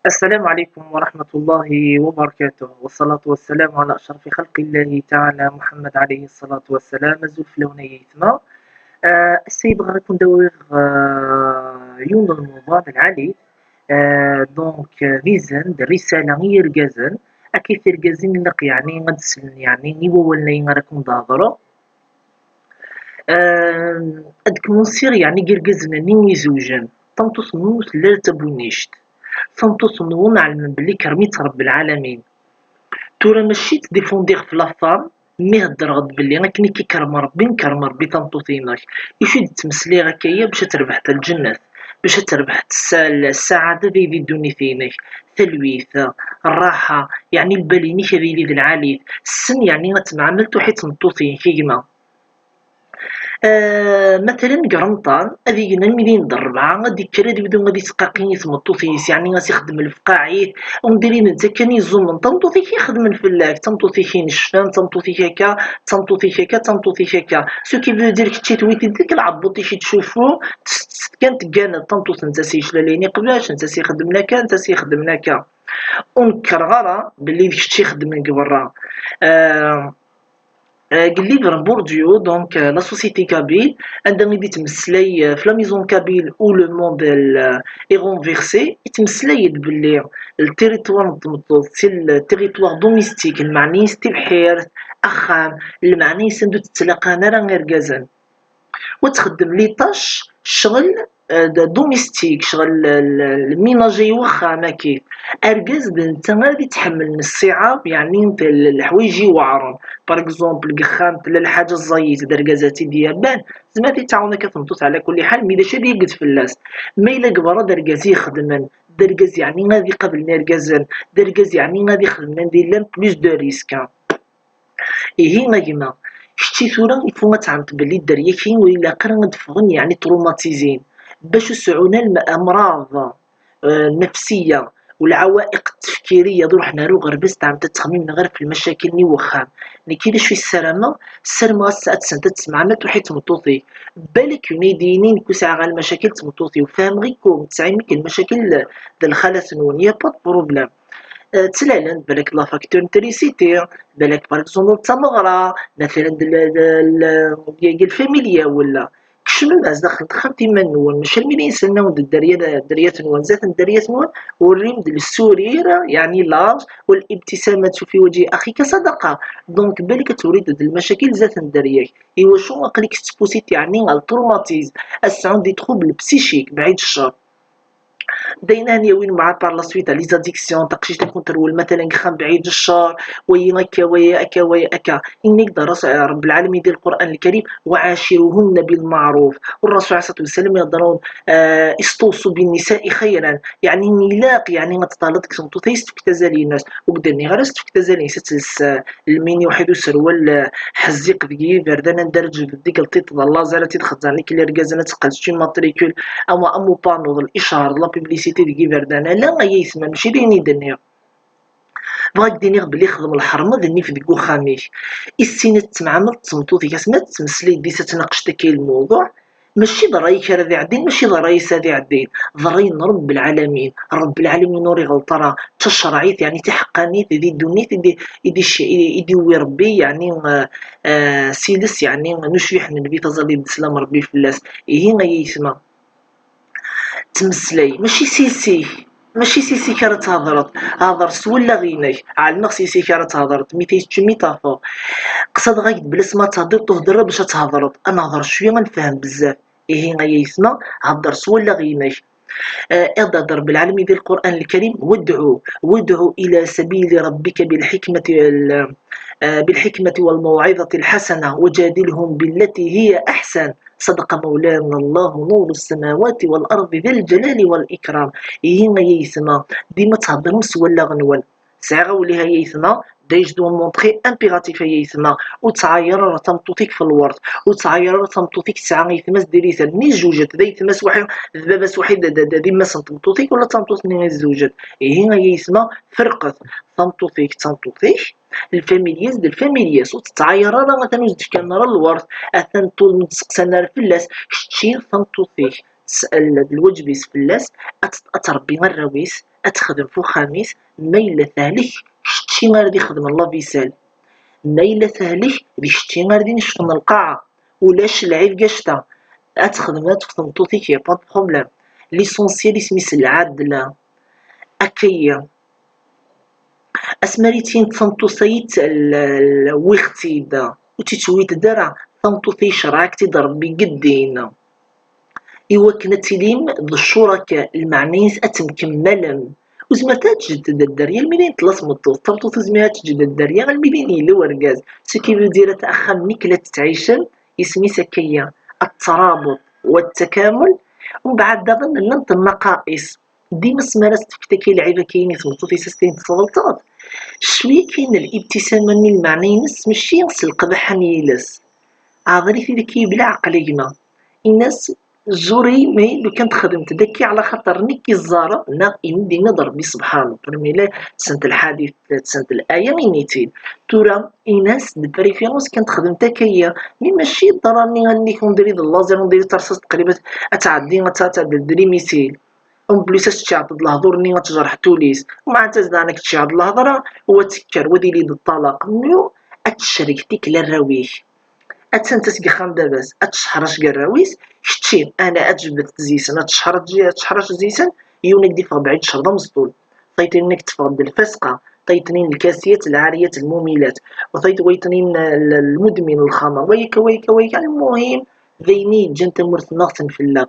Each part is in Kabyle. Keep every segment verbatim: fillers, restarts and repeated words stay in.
السلام عليكم ورحمة الله وبركاته، والصلاة والسلام على أشرف خلق الله تعالى محمد عليه الصلاة والسلام. Azul fell-awen ay aytma. Ah, ass-a bɣiɣ ad ken-d-awiɣ, ah, yiwen n lmuḍan lɛali. Ah, donc, ah, d izen, d risala i yirgazen. Akka i tirgazin ilaq, yeɛni, ad d-slen, yeɛni, i wawalen-ayi ara ken-d-hedreɣ. Ah, ad kmunsiɣ, yeɛni, deg irgazen-nni izewjen. Tameṭṭut-nwen ur telli ara d tabunict. Tameṭṭut-nwen ɛelmen belli ikrem-itt Rebbi lɛalamin. Tura mačči ttdifundiɣ ɣef la femme, mi heddreɣ-d belli akken i k-ikrem Rebbi, nkrem Rebbi tameṭṭut-inek. Icu i d-ttmeslayeɣ akka-ya? Bac ad terbeḥ lǧennet, bac ad terbeḥ ssa-, ssaɛada di, di ddunit-inek, talwit, rraḥa, yeɛni lbal-inek ad yili d lɛali. Ssen, yeɛni, ad temɛamel tuḥ i tmeṭṭut-inek, a gma. Ah, matalan, deg Remḍan, ad igen amidi n rebɛa, ad d-ikker ad ibdu ad ittqaqi i tmeṭṭut-is, yeɛni ad s-ixdem lefqaɛit, ur diri netta kan iẓumen, d tameṭṭut-ik ixedmen fell-ak, d tameṭṭut-ik inecfan, d tameṭṭut-ik akka, d tameṭṭut-ik akka, d tameṭṭut-ik akka. Ce qui veut dire kečči tewwi-t-id deg lɛebbuṭ-ik i tcuffu, s-, s-, kan tegganeḍ tameṭṭut, netta s-yeclalayen iqbac, netta s-ixedmen akka, netta s-ixedmen akka. Ur nekkreɣ ara belli d kečč ixedmen deg berra. Ah, Ah, deg livre n Bourdieu, donc, ah, La société kabyle, anda i d-yettmeslay, ah, ɣef la maison kabyle où le modèle, ah, est renversé, yettmeslay-d belli le territoire n tmeṭṭut, c'est le territoire domestique, lmeɛna-is tibḥirt, axxam, lmeɛna-is anda ur ttlaqan ara irgazen. U txeddem les tâches, ccɣel, eh, d-, domestique, ccɣel l-, l-, lminaji n wexxam, akkit. Argaz d netta ara d-ittḥemmlen ṣṣiɛab, yeɛni n-, l-, leḥwayeǧ iweɛren. Par exemple, deg uxxam tella lḥaǧa ẓẓayet, d argaz ad tt-id-yerban, tezmer ad t-tɛawen akka tmeṭṭut ɛla kulli ḥal, mi d acu ad yagget fell-as. Ma yella deg berra d argaz i ixedmen, d argaz yeɛni ad iqablen irgazen, d argaz yeɛni ad ixedmen anda yellan plus de risques. Ihi a gma, kečči tura il faut ad tɛelmeḍ belli dderya-agi ur ilaq ara ad d-ffɣen, yeɛni traumatisés, bac ur sɛun ara lm-, amraḍ, eh, nnefsiya, u lɛawaiq ttefkiriya, ad ruḥen ar uɣerbaz, tɛelmeḍ ad ttxemmimen ɣer ɣef lmacakil-nni n wexxam. Nekki d acu i ssarameɣ? Ssarameɣ ad s-, ad tsent ad tesmeɛna tuḥ i tmeṭṭut-ik. Balak yiwen ad yi-d-yini nekk ur sɛiɣ ara lmacakil d tmeṭṭut-iw, fehmeɣ-ikum, tesɛim akk lmacakil d, d lxalat-nwen, y a pas de problème. Eh, ttlalen-d, balak d la facture n trisiti, balak, par exemple, d tameɣra, matalan, d l-, d l-, d yagi lfamilya, wala. Kecmem-as daxel n texxamt iman-nwen, mačči almi d inselnawen d dderya-, dderya-twen, zdat n dderya-twen, urim-d le sourire, yeɛni large, والابتسامة في وجه أخيك صدقة. Donc, balak ad turiḍ d lmacakil zdat n dderya-k. Iwacu? Aql-ik tettpusiḍ, yeɛni, ɣer le traumatisme, ad sɛun des troubles psychiques, bɛid ccer. D ayen ara n-yawin mɛa par la suite à les addictions, taqcict ad ken-terwel matalan deg uxxam bɛid ccer, wayi akka, wayi akka, wayi akka. Yenna-k-d Ṛṛasul, Ṛebbi lɛalamin di Lqur'an Lkarim: وعاشروهن بالمعروف. U Ṛṛasul ɛalayhi ṣṣalatu wassalam ihedder-awen, eh, استوصوا بالنساء خيرا. Yeɛni ilaq, yeɛni ad teṭṭaleḍ deg tmeṭṭut-a, ad as-tefkeḍ azal-ines. Ur k-d-nniɣ ara ad as-tefkeḍ azal-ines, ad tels, eh, lmini uḥid userwal, eh, ḥezziq deg yiberdan anda ara tjebdeḍ deg lṭiṭ d llaẓ ara tt-id-xezzɛen nekk irgazen ad teqqel s une matricule, ama am upanneau d lichar d la publicité deg yiberdan. Ala ay aytma, mačči d ayen i d-nniɣ. Bɣiɣ ad k-d-iniɣ belli xdem lḥerma d nnif deg uxxam-ik. Issin ad tettemɛamaleḍ d tmeṭṭut-ik, asmi ad tettmeslay yid-s ad tnaqceḍ akka i lmewḍuɛ, mačči d ṛṛay-ik ara d-iɛeddin, mačči d ṛṛay-is ad iɛeddin, d ṛṛay n Ṛebbi lɛalamin. Ṛebbi lɛalamin ur iɣelṭ ara, d tacerɛit, yeɛni d taḥeqqanit di ddunit i d-, i d-, i d-, i d-iwwi Ṛebbi, yeɛni, eh, eh, s iles, yeɛni n ucbiḥ n Nnbi, taẓallit d sslam n Ṛebbi fell-as. Ihi ay aytma, ttmeslay, mačči s iles-ik, mačči s iles-ik ara thedreḍ, hder s wallaɣ-inek. Ɛelmeɣ s iles-ik ara thedreḍ, mi ta-, mi tafeḍ. Qsadeɣ-ak-d belli asmi ad thedreḍ, ur thedreḍ ara bac ad thedreḍ. Ad nehder cwiya, ad nefhem bezzaf. Ihi ay aytma, hder s wallaɣ-inek. Eh, ad d-ihder Ṛebbi lɛalamin di Lqur'an Lkarim: وادع، وادع إلى سبيل ربك بالحكمة وال-، eh, بالحكمة والموعظة الحسنة وجادلهم بالتي هي أحسن. صدق مولانا الله نور السماوات والأرض ذا الجلال والإكرام. Ihi ay aytma, dima theddrem s wallaɣ-nwen. Sɛiɣ awal-ih ay aytma, déjà je dois montrer impératif ay aytma. Ur ttɛayar ara tameṭṭut-ik f lwert, ur ttɛayar ara tameṭṭut-ik tesɛa aytma-s diri-ten. Mi tzewǧet d aytma-s waḥid, d baba-s waḥid, d, d, d yemma-s n tmeṭṭut-ik, wala d tameṭṭut-nni i tzewǧet. Ihi ay aytma, ferqet, tameṭṭut-ik d tameṭṭut-ik, lfamilya-s d lfamilya-s, ur tettɛayar ara, atan ur s-d-fkan ara lwert, atan ṭul ur d-steqsan ara fell-as. Kečči tameṭṭut-ik d tesɛa lwaǧeb-is fell-as ad t-, ad tṛebbi arraw-is, ad texdem f uxxam-is. Ma yella tehlek, kečči ara d-ixedmen la vaisselle. Ma yella tehlek, d kečči ara d-inecfen lqaɛa. Ulac lɛib gacta. Ad texdem, ad tefk tmeṭṭut-ik, y a pas de problème. L'essentiel isem-is lɛadla. Akka-yi. Asmi ara yettini tameṭṭut-a yett-, l-, l-, wwiɣ-tt-id, ur tt-ittewwit ara, tameṭṭut-a yecreɛ-ak-tt-id Rebbi deg ddin. Iwakken ad tilim d ccuraka, lmeɛna-ines ad temkemmalem. Ur tezmireḍ ad teǧǧeḍ dderya almi d ayen tella tmeṭṭut. Tameṭṭut ur tezmir ad teǧǧ dderya almi d ayen yella urgaz. Ce qui veut dire, axxam-nni i la tettɛicem, isem-is akka-yi, الترابط والتكامل. Umbeɛd daɣen llant nnaqais. Dima asmi ara s-tefk akka lɛib akka-yi i tmeṭṭut-is, ad s-tini tfeḍlteḍ. Cwiya kan n libtisama-nni, lmeɛna-ines mačči s lqbaḥa n yiles. Ɛḍer-it-id akka-yi bla ɛqel a gma. Ini-as, jure-yi, mais lukan txedmeḍ-d akka, ɛla xaṭer nekk i ẓẓareɣ, neɣ ini-d, ini-d Rebbi subḥanu. Première, tsent lḥadit, tsent laya, ini-tt-id. Tura, ini-as, de préférence kan txedmeḍ akka-yi. Mais mačči ḍḍrar-nni allen-ik, on dirait d laser, on dirait terṣaṣt qrib ad tɛeddi, ad tɛeddi d limisil. En plus, ad tceɛṭeḍ lehdur-nni, ad tejreḥ ul-is. Umɛad tazdana ad k-tceɛṭ lehdur-a, u ad tekker, u ad yili d ṭṭalaq. Mnu, ad tcerreg tikli arraw-ik. Attan tas deg axxam baba-s, ad tceḥrac deg arraw-is. Kečči, ana ad tjebdet zzi-sen, ad tceḥrac, ad tceḥrac zzi-sen, yiwen ad k-d-iffeɣ bɛid ccer d ameẓṭul. Tayeḍ-nni ad k-teffeɣ d lfasqa, tayeḍ-nni n lkasiyat, lɛariyat, lmumilat, u tayeḍ wayeḍ-nni n l-, lmudmin n lxamar, wayka, wayka, wayka. Lmuhim, d ayen i yeǧǧan tamurt-nneɣ tenfella.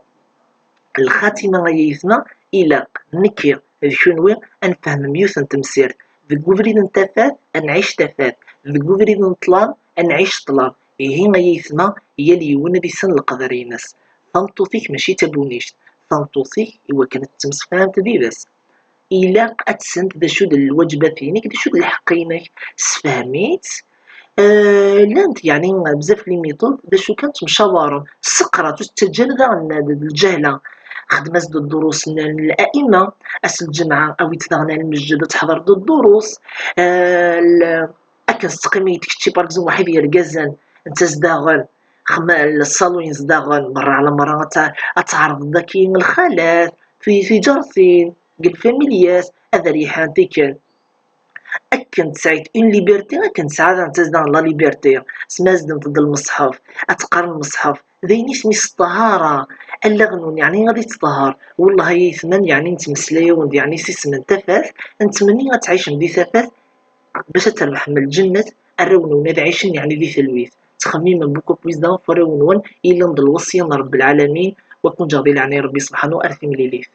Lxatima, ay ayetma, ilaq nekki d kunwi ad nfehmem yiwet n temsirt. Deg ubrid n tafat, ad nɛic tafat. Deg ubrid n ṭṭlam, ad nɛic ṭṭlam. Ihi, ay ayetma, yal yiwen ad issin leqder-ines. Tameṭṭut-ik mačči d tabunict. Tameṭṭut-ik iwakken ad tettemsefhameḍ yid-s. Ilaq ad tessent d acu d lwaǧbat-inek, d acu d lḥeqq-inek. Sefhem-itt. Eh, llant, yeɛni, bzaf les méthodes, d acu kan, ttemcawaren. Sseqrat, ur tt-ttaǧǧan daɣen d, d lǧehla. Xdem-as-d ddurus n, n la'imma, ass n lǧemɛa, awi-tt daɣen ar lmejjed, ad tḥeḍreḍ ddurus. Eh, l-, akken tettqimiḍ kečči, par exemple, waḥid yergazen, netta zdaɣen, xma, ṣṣalu-ines daɣen, merra ɛla merra ad tɛ-, ad tɛerḍeḍ daki lxalat, ti-, tiǧartin, deg lfamilyas, ad reyḥent akken. Akken tesɛiḍ une liberté, akken tesɛa daɣen tazda la liberté. Smazdent-d lmeṣḥef, ad teqqar lmeṣḥef. D ayen isem-is ṭṭahara. Allaɣ-nwen, yeɛni, ad ittṭahar. Wellah, ay aytma, yeɛni, nettmeslay-awen-d, yeɛni, s isem n tafat, nettmenni ad tɛicem di tafat, bac ad terbeḥem lǧennet, arraw-nwen ad ɛicen, yeɛni, di talwit. Ttxemmimem beaucoup plus daɣen ɣef warraw-nwen, yellan d lweṣya n Rebbi lɛalamin, wa ken-ǧǧeɣ di leɛnaya Rebbi subḥanu ar timlilit.